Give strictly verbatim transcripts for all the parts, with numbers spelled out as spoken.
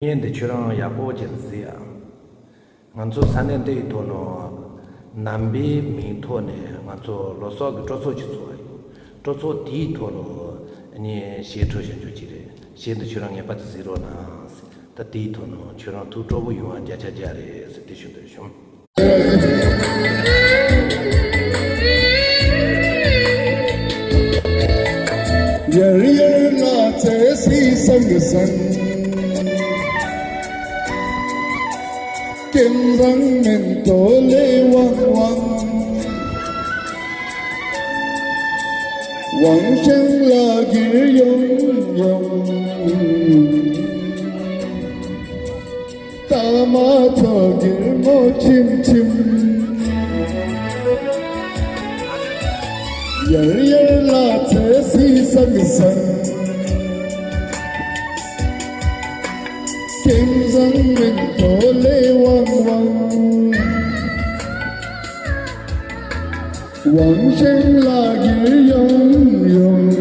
བརྙན་འདི་ཁྱོད་རང་ཡག་པོ་ཅིག་གཟིགས་ཨ། ང་ཚོ་ས་གནས་འདིའི་ཐོག་ནས་ནང་པའི་མིང་ཐོག་ནས་ང་ཚོ་ལོ་གསར་གྱི་སྤྲོ་ཚོགས་ཅིག་ཚོགས་ཡོད། སྤྲོ་ཚོགས་དེའི་ཐོག་ནས་ངས་གཞས་འཁྲབ་བཞག་རྒྱུ་ཅིག་རེད། གཞས་འདི་ཁྱོད་རང་ངེས་པར་དུ་གཟིགས་རོགས་གནང་། ད་དེའི་ཐོག་ནས་ཁྱོད་རང་ཐུགས་སྤྲོ་པོ་ཡོང་བ་བརྒྱ་ཆ་བརྒྱ་རེད་ཟེར་དེ་ཞུ་འདོད་བྱུང་། ཡར་ཡར་ལ་ཚེ་སི་སང་གི་སང་། ཀེམ་བཟང་མེན་ཏོ་ལེ་ཝང་ཝང་། ཝང་ཞང་ལ་གིར་ཡོང་ཡོང་། ཏ་མ་ཐོ་གིར་མོ་ཆིམ་ཆིམ། ཡར་ཡར་ལ་ཚེ་སི་སང་སང་། ཀེམ་བཟང་མེན་ཏོ་ལེ་ཝང་ཝང་། ཝང་ཞང་ལ་གིར་ཡོང་ཡོང་།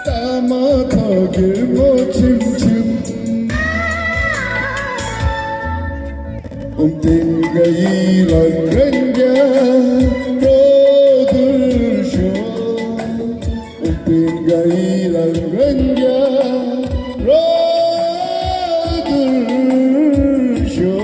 ཏ་མ་ཐོ་གིར་མོ་ཆིམ་ཆིམ། ཨུམ་ཏིན་ག་ཡི་ལ་རན་རྒྱ་རོ་དུར་ཤོ། ཨུམ་ཏིན་ག་ཡི་ལ་རན་རྒྱ་རོ་དུར་ཤོ།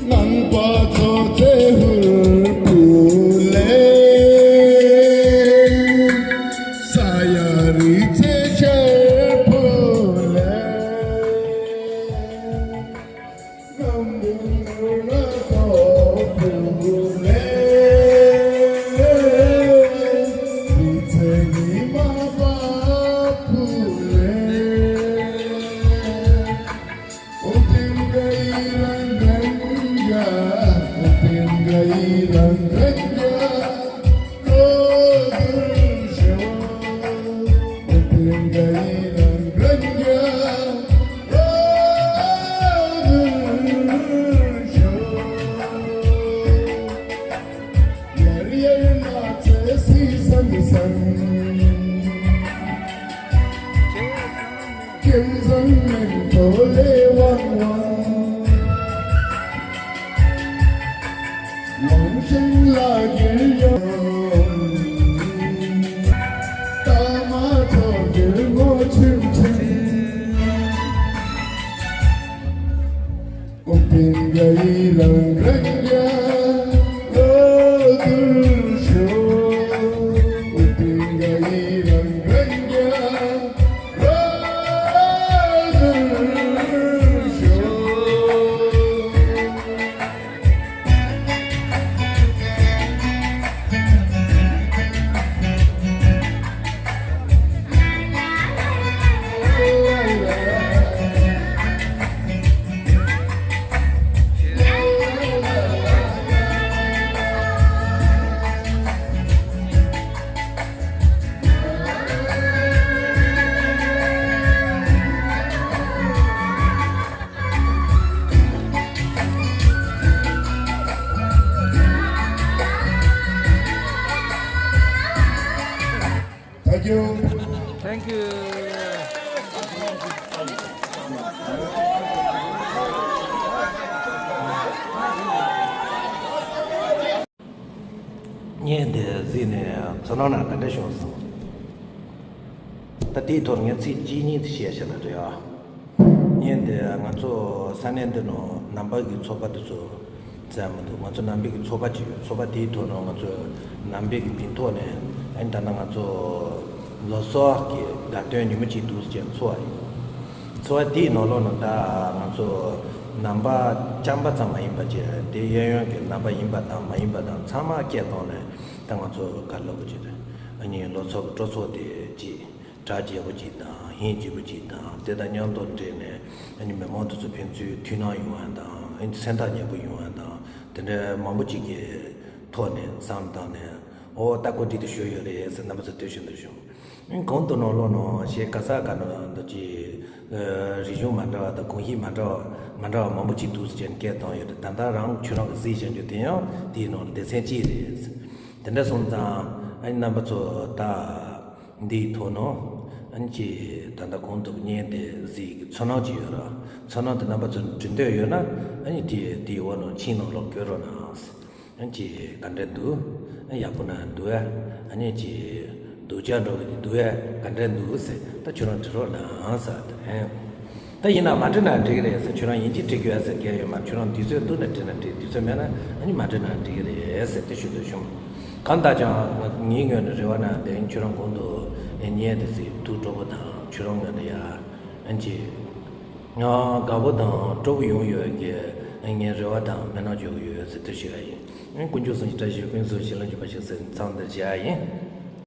ནང་པ་ཚོ་ཚེ་ཧུར་བུ་ལེ། ས་ཡ་རི་ཚེ་ཤར་བུ་ལེ། ནམ་བུ་ནུར་ན་ཐོ་བུ་ལེ། རི་ཚེ་ཉི་མ་པ་བུ་ལེ། བརྙན་དེ་གཟིགས་ནས་ཚོར་སྣང་ག་འདྲ་བྱུང་སོང་། ད་དེའི་ཐོག་ངས་ཚིག་གཅིག་གཉིས་བཤད་བཞག་ན་འགྲིག་ཨ། བརྙན་དེ་ང་ཚོ་ས་གནས་འདི་ནང་ནང་པ་གི་ཚོགས་པ་དེ་ཚོ་བཙལ་མི་འདུག་ང་ཚོ་ནང་པའི་གི་ཚོགས་པ་ཅིག་ཡོད། ཚོགས་པ་དེའི་ཐོག་ནང་ང་ཚོ་ནང་པའི་གི་མིང་ཐོག་ནས་ཨ་ནི་ད་ལྟ་ང་ཚོ་ལོ་གསར་གི་བརྡ་སྟོན་ཉིན་མོ་གཅིག་འདུག་ཟེར་ཚོགས་པ་ཡིན། ཚོགས་པ་དེའི་ནང་ལོགས་ནང་ད་ང་ཚོ་ནང་པ་རྐྱང་པ་ཙམ་མ་ཡིན་པ་བྱས་དེ་གཡས་གཡོན་གྱི་ནང་པ་ཡིན་པ་དང་མ་ཡིན་པ་དང་ཚང་མ་སྐད་བཏང་ནས་ད་ང་ཚོ་ག་རེ་ལབ་དགོས་ཀྱི་རེད། ཨ་ནི་ལོ་གསར་གི་སྤྲོ་ཚོགས་དེ་ཅིག་གྲ་རྒྱས་པོ་ཅིག་དང་ཧིང་རྗེ་པོ་ཅིག་དང་དེ་དང་མཉམ་དུ་འབྲེལ་ནས་ཨ་ནི་མི་མང་དེ་ཚོ་ཕན་ཚུན་མཐུན་སྣང་ཡོང་བ་དང་ཨ་ནི་སེམས་ཐག་ཉེ་པོ་ཡོང་བ་དང་དེ་འདྲའི་མང་པོ་ཅིག་གི་ཐོག་ནས་བསམ་བཏང་ནས་ཨོ་ད་གོ་འདི་དེ་ཞུ་ཡོད་རེད་ཟེར་རྣམ་པ་ཚོ་ལྟོས་ཤིག་འདུག་བྱུང་། གོང་དུ་ནང་ལོགས་ནང་ཞེས་ག་ས་ག་ནང་འདུག་ཅིག་རིག་གཞུང་མ་འདྲ་བ་དང་གོམས་གཤིས་མ་འདྲ་བ་མ་འདྲ་བ་མང་པོ་ཅིག་འདུག་ཟེར་ནས་སྐད་བཏང་ཡོད་རེད། ད་ལྟ་རང་ཁྱོད་རང་གི་གཟིགས་བཞིན་རྒྱུ་དེ་ཡང་དེའི་ནང་ལ་སྡེ་ཚན་གཅིག་རེད། དེ་འདྲ་སོང་ཙང་ཨ་ནི་རྣམ་པ་ཚོ་ད་འདིའི་ཐོག་ནང་ཨ་ནི་ཅིག་ད་ལྟ་གོང་དུ་བརྙན་དེ་གཟིགས་ཀྱི་ཚོར་སྣང་ཅིག་ཡོད་ར། ཚོར་སྣང་དེ་རྣམ་པ་ཚོ་འབྲི་འདོད་ཡོད་ན་ཨ་ནི་དེ་དེའི་འོག་ནང་མཆན་ནང་ལོགས་བཀོད་རོགས་གནང་། ཨ་ནི་ཅིག་ག་འདྲ་འདུག་ཨ་ཡག་པོ་ན་འདུག་ཨ། ཨ་ནི་ཅིག་སྡུག་ཅག་འགྲོ་གི་འདུག་ཨ། ག་འདྲ་འདུག་ཟེར་ད་ཁྱོད་རང་འབྲི་རོགས་གནང་ཟེར་དེ་རེད། ད་ཡིན་ན་མ་འབྲི་ན་འགྲིག་གི་རེད་ཟེར། ཁྱོད་རང་ཡིན་གཅིག་འབྲི་དགོས་ཟེར་གལ་ཡོད་མ་རེད། ཁྱོད་རང་དུས་ཚོད་འདུག་ན་འབྲི་ན་འགྲིག་དུས་ཚོད་མེད་ན་ཨ་ནི་མ་འབྲི་ན་འགྲིག་གི་རེད་ཟེར་དེ་ཞུ་འདོད་བྱུང་། གང་ལྟར་ཀྱང་ངའི་ངོས་ནས་རེ་བ་ན་དེ་ཁྱོད་རང་གོང་དུ་བརྙན་དེ་གཟིགས་ཐུགས་སྤྲོ་པོ་དང་ཁྱོད་རང་ངོས་ནས་ཡ་ཨ་ནི་ཅིག་ང་དགའ་པོ་དང་སྤྲོ་པོ་ཡོང་ཡོད་ཀྱི་ངའི་རེ་བ་དང་སྨོན་ལམ་བརྗོད་ཀྱི་ཡོད་ཟེར་དེ་ཞུ་ཡ་ཡིན། དཀོན་མཆོག་གསུམ་གྱི་བཀྲ་ཤིས་ཀུན་སྩལ་བྱིན་རླབས་འཇུག་པ་ཞིག་ཟེར་མཚམས་འདིར་བཞག་ཡ་ཡིན།